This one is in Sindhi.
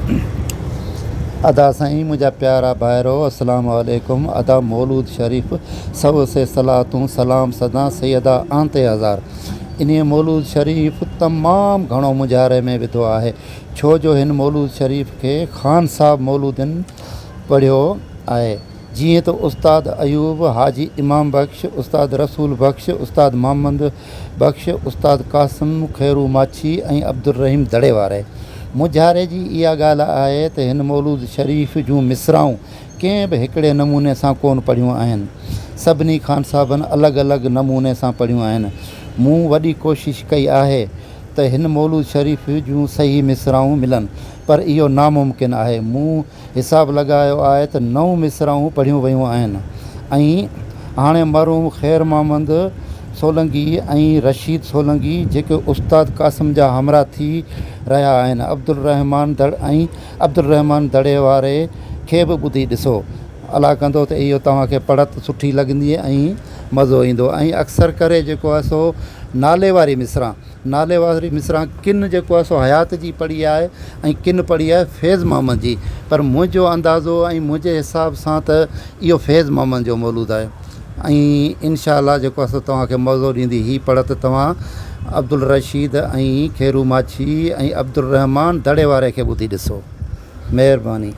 ادا سائين منهنجا پيارا ڀائرو اسلام عليڪم ادا مولود شريف سو سي صلاتون سلام سدا سيدا آنتي هزار انهي مولود شريف تمام گهڻو مونجهاري ۾ وڌو آهي ڇو جو هن مولود شريف کي خان صاحب مولودين پڙهيو آهي جيئن ته استاد ايوب، حاجي امام بخش، استاد رسول بخش، استاد محمد بخش، استاد قاسم خيرو ماڇي ۽ عبدالرحيم دڙي واري. مونجهاري جي اها ڳالهه آهي ته هن مولود شريف جون مصراعون ڪنهن به هڪڙي نموني سان ڪونه پڙهيون آهن. سڀني خانصاحبن الڳ الڳ نموني سان پڙهيون آهن. مون وڏي ڪوشش ڪئي آهي ته هن مولود شريف جون صحيح مصراعون ملن، پر اهو ناممڪن آهي. مون حساب لڳايو آهي ته نو مصراعون پڙهيون ويون آهن ۽ هاڻي مرحوم خير محمد سولنگي ۽ رشيد سولنگي جيڪي استاد قاسم جا همراهه ٿي رهيا آهن عبدالرحمان ۽ عبدالرحمان دڙي واري کي به ٻڌي ڏسو الله ڪندو ته اهو توهان کي پڙهت سٺي لڳندي ۽ مزو ايندو ۽ اڪثر ڪري جيڪو آهي سو نالي واري مصرع نالي واري مصرع ڪن جيڪو آهي سو حيات جي پڙهي آهي ۽ ڪن پڙهي آهي فيض محمد جي پر منهنجو اندازو ۽ منهنجي حساب سان ته اهو فيض محمد جو مولود آهي ۽ انشاء الله جيڪو آهي سو توهان کي مزو ڏيندي هي پڙهت توهان عبدالرشيد ۽ خيرو ماڇي ۽ عبدالرحمان دڙي واري کي ٻڌي ڏسو مهرباني.